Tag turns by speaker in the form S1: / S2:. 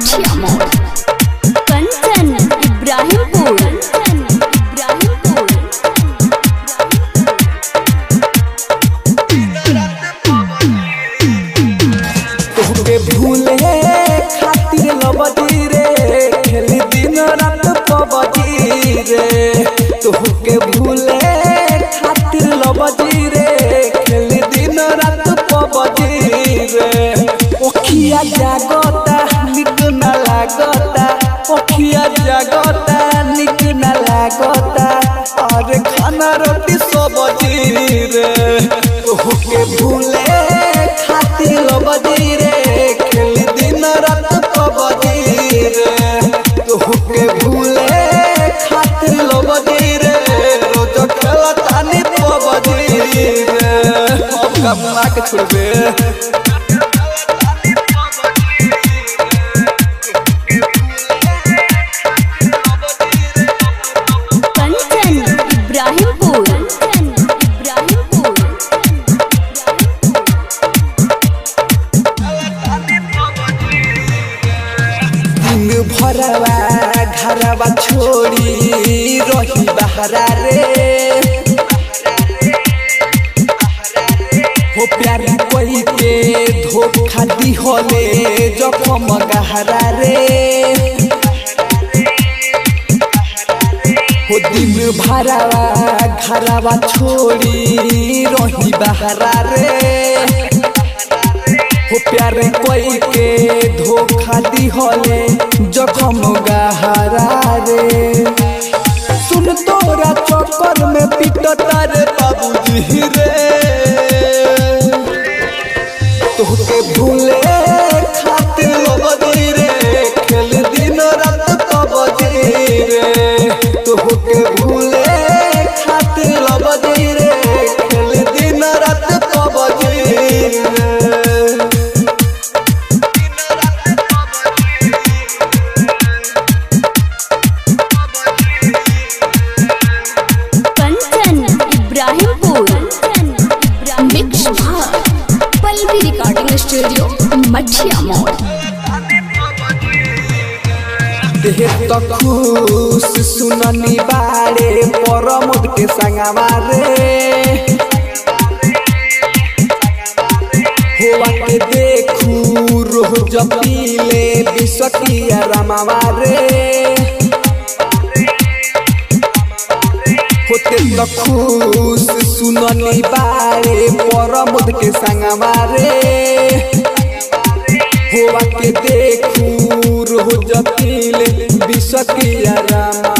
S1: मठिया मोड़। कंचन इब्राहिमपुर, कंचन इब्राहिमपुर।
S2: तोहके भूले खातिर लबजी रे, खेली दिन रात पबजी रे। तोहके भूले खातिर लबजी रे, खेली दिन रात पबजी रे। ओखिया जागता निक न लागता, ओखिया जागता निक न लागता, अरे खाना रोटी सबजी रे। तोहके भूले खातिर लबजी रे, खेली दिन रात पबजी रे। तोहके भूले खातिर लबजी रे, रोज खेलतानी पबजी रे। अब कमा के छोड़बे।
S1: कंचन इब्राहिमपुर, कंचन इब्राहिमपुर।
S2: दिन भरवा घरवा छोड़ी रही बहरा रे, हो प्यार कोई के धोखा दिहले जखम गहरा रे। हो दिन भरवा घरवा छोड़ी रही बहरा रे, हो प्यार कोई के धोखा दिहले जखम गहरा रे। सुन तोरा चक्कर में पिटता रे बाबूजी रे, तोहके भूले खातिर लबजी रे, खेल दिन रात पबजी रे। तोहके भूले खातिर लबजी रे, खेल दिन रात पबजी रे।
S1: कंचन इब्राहिमपुर, कंचन इब्राहिमपुर। मिक्स भाग पल्लवी रिकॉर्डिंग स्टूडियो मठिया मोड़।
S2: देह त खुश सुननी बारे परमोद के संगवा रे, होवा के देखू रोज पीले विश्वकिया रमावा रे। होते त खुश सुननी बारे परमोद के संगवा रे, होवा के देखू रोज पीले विश्वकिया रामा